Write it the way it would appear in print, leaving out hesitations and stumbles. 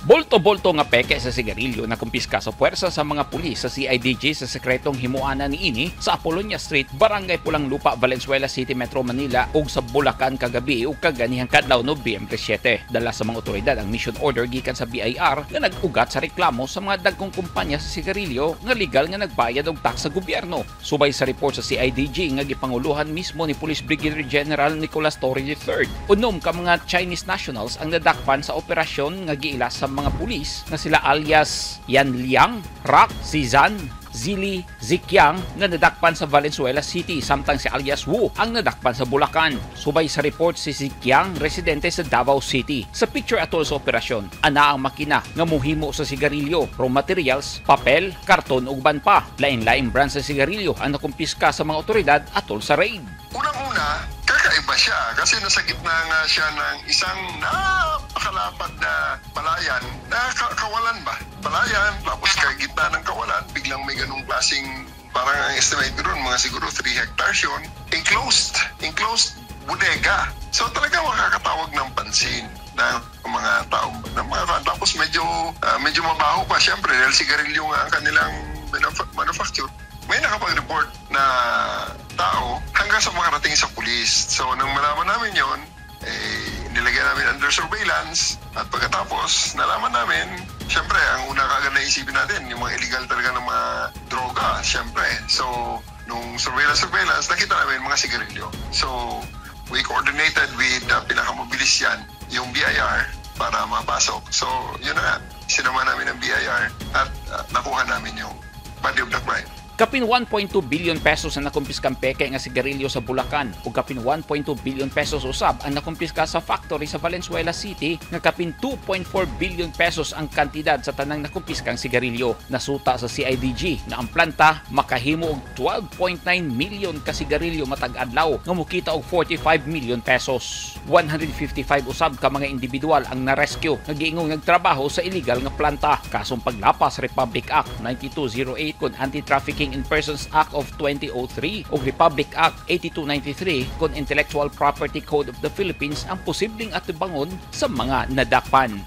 Bulto-bulto nga peke sa sigarilyo na kumpiska sa puwersa sa mga pulis sa CIDG sa sekretong himuanan niini sa Apolonia Street, Barangay Pulang Lupa, Valenzuela City, Metro Manila ug sa Bulacan kagabi ug kaganihang kadlaw, Nobyembre 7. Dala sa mga otoridad ang mission order gikan sa BIR nga nag-ugat sa reklamo sa mga dagkong kumpanya sa sigarilyo nga legal nga nagbayad og tax sa gobyerno. Subay sa report sa CIDG nga gipanguluhan mismo ni Police Brigadier General Nicolas Torre III, 6 ka mga Chinese nationals ang nadakpan sa operasyon nga giila sa mga pulis nga sila alias Yan Liang, Rak, Zizan, Zili, Zikyang nga nadakpan sa Valenzuela City, samtang si alias Wu ang nadakpan sa Bulacan. Subay sa report, si Zikyang residente sa Davao City. Sa picture atol sa operasyon, ana ang makina nga muhimo sa sigarilyo, raw materials, papel, karton ug uban pa. Lain-laing brand sa sigarilyo ang nakumpiska sa mga otoridad atol sa raid. Unang-una, kakaiba siya kasi nasa gitna nga siya ng isang napakalapad na palayan na kawalan ba? Palayan, tapos kay gitna ng kawalan, biglang may ganung klaseng, parang ang estimate ko doon, mga siguro 3 hectares yun, enclosed bodega. So talaga makakatawag ng pansin ng mga tao. Ng mga, tapos medyo mabaho pa, syempre, dahil sigarilyo nga ang kanilang manufacture. May nakapag-report na tao hanggang sa makarating sa pulis. So, nang malaman namin yon, eh, nilagyan namin under surveillance at pagkatapos, nalaman namin, syempre, ang una kagad na isipin natin, yung mga illegal talaga ng mga droga, syempre. So, nung surveillance, nakita namin mga sigarilyo. So, we coordinated with pinakamabilis yan, yung BIR, para mapasok. So, yun na nga, sinama namin ang BIR at nakuha namin yung body of the crime. Kapin ₱1.2 billion ang nakumpiskang peke nga sigarilyo sa Bulacan ug kapin ₱1.2 billion usab ang nakumpiska sa factory sa Valenzuela City nga kapin ₱2.4 billion ang kantidad sa tanang nakumpiskang sigarilyo. Nasuta sa CIDG nga ang planta makahimo og 12.9 million ka sigarilyo matag adlaw nga mokita og ₱45 million. 155 usab ka mga individual ang na-rescue nga giingong nagtrabaho sa illegal nga planta. Kasong paglapas Republic Act 9208 kon Anti-Trafficking in Persons Act of 2003 ug Republic Act 8293 kon Intellectual Property Code of the Philippines ang posibleng atubangon sa mga nadakpan.